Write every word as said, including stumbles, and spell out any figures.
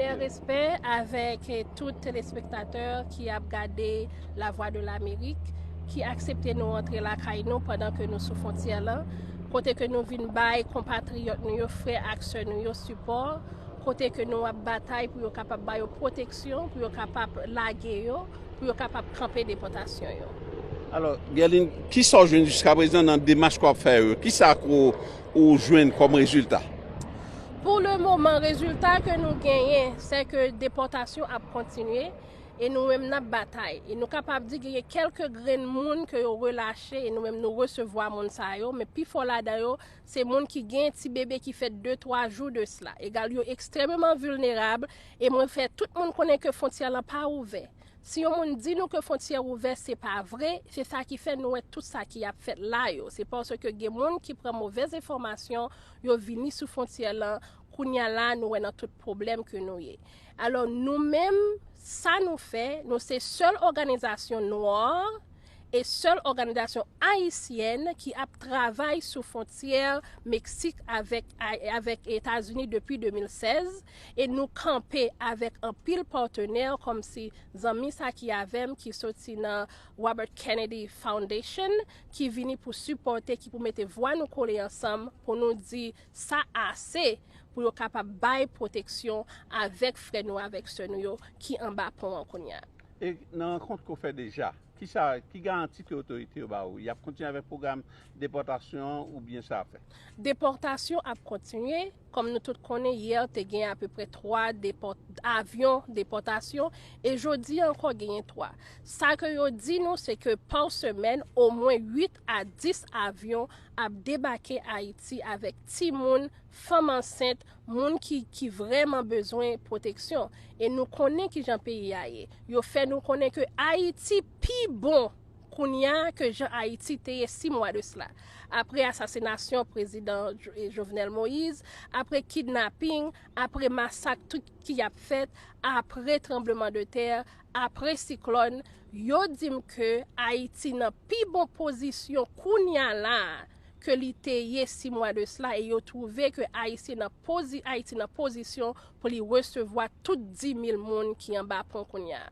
Respè avèk tout telespektatè ki ap gade La Voix de l'Amérique, ki aksepte nou antre lakay nou pandan ke nou sou fwontyè lan, kote ke nou vin bay konpatriyòt nou yo, frè ak sè nou yo sipò, kote ke nou ap batay pou yo kapab ba yo pwoteksyon, pou yo kapab lage yo, pou yo kapab kanpe depòtasyon yo. Alò, Guerline, kisa w jwenn jiskaprezan nan demach ke w ap fè yo? Kisa ke w jwenn kòm rezilta? Pou le moman, rezilta ke nou genyen, se ke depòtasyon ap kontinye e nou menm n ap batay. E nou kapab di genyen kèlke grenn moun ke yo relache e nou menm nou resevwa moun sa yo, men pifò ladan yo, se moun ki gen ti bebe ki fèt de twa jou de sila. Egal, yo ekstrèmeman vilnerab e mwen fè tout moun konnen ke fwontyè lan pa ouvè. Si yon moun di nou ke fwontyè ouvè, se pa vre, se sa ki fè nou wè tout sa ki ap fèt la yo. Se paske gen moun ki pran movèz enfòmasyon, yo vini sou fwontyè lan, kounye a la nou wè nan tout pwoblèm ke nou ye. Alò nou menm, sa nou fè, nou se sèl òganizasyon nwa e sèl òganizasyon ayisyèn ki ap travay sou fwontyè Meksik avèk, avèk Etazini depi de mil sèz e nou kanpe avèk anpil patnè kòmsi zanmi sa ki avè m ki soti nan Robert Kennedy Foundation ki vini pou sipòte, ki pou mete vwa nou kole ansanm pou nou di sa ase pou yo kapab bay pwoteksyon avèk frè nou, avèk sè nou yo ki anba pon an kounye a. E nan rankont ke w fè deja, kisa, ki garanti ke otorite yo ba ou? Y ap kontinye avèk pwogram depòtasyon an oubyen sa ap fèt? Depòtasyon ap kontinye. Kòm nou tout konnen, yè te gen apeprè twa depòt, avyon depòtasyon e jodi a ankò genyen twa. Sa ke yo di nou, se ke pa semèn, omwen uit a dis avyon ap debake Ayiti avèk timoun, fanm ansent, moun ki, ki vrèman bezwen pwoteksyon. E nou konnen kijan peyi a ye. Yo fè nou konnen ke Ayiti pi bon kounye a ke jan Ayiti te ye sis mwa de sila. Apre asasinasyon prezidan Jo- Jovenel Moïse, apre kidnaping, apre masak tout ki ap fèt, apre tranbleman de tè, apre siklòn, yo di m ke Ayiti nan pi bon pozisyon kounye a la ke li te ye sis mwa de sila e yo twouve ke Ayiti nan pozi, Ayiti nan pozisyon pou li resevwa tout dis mil moun ki anba pon kounye a.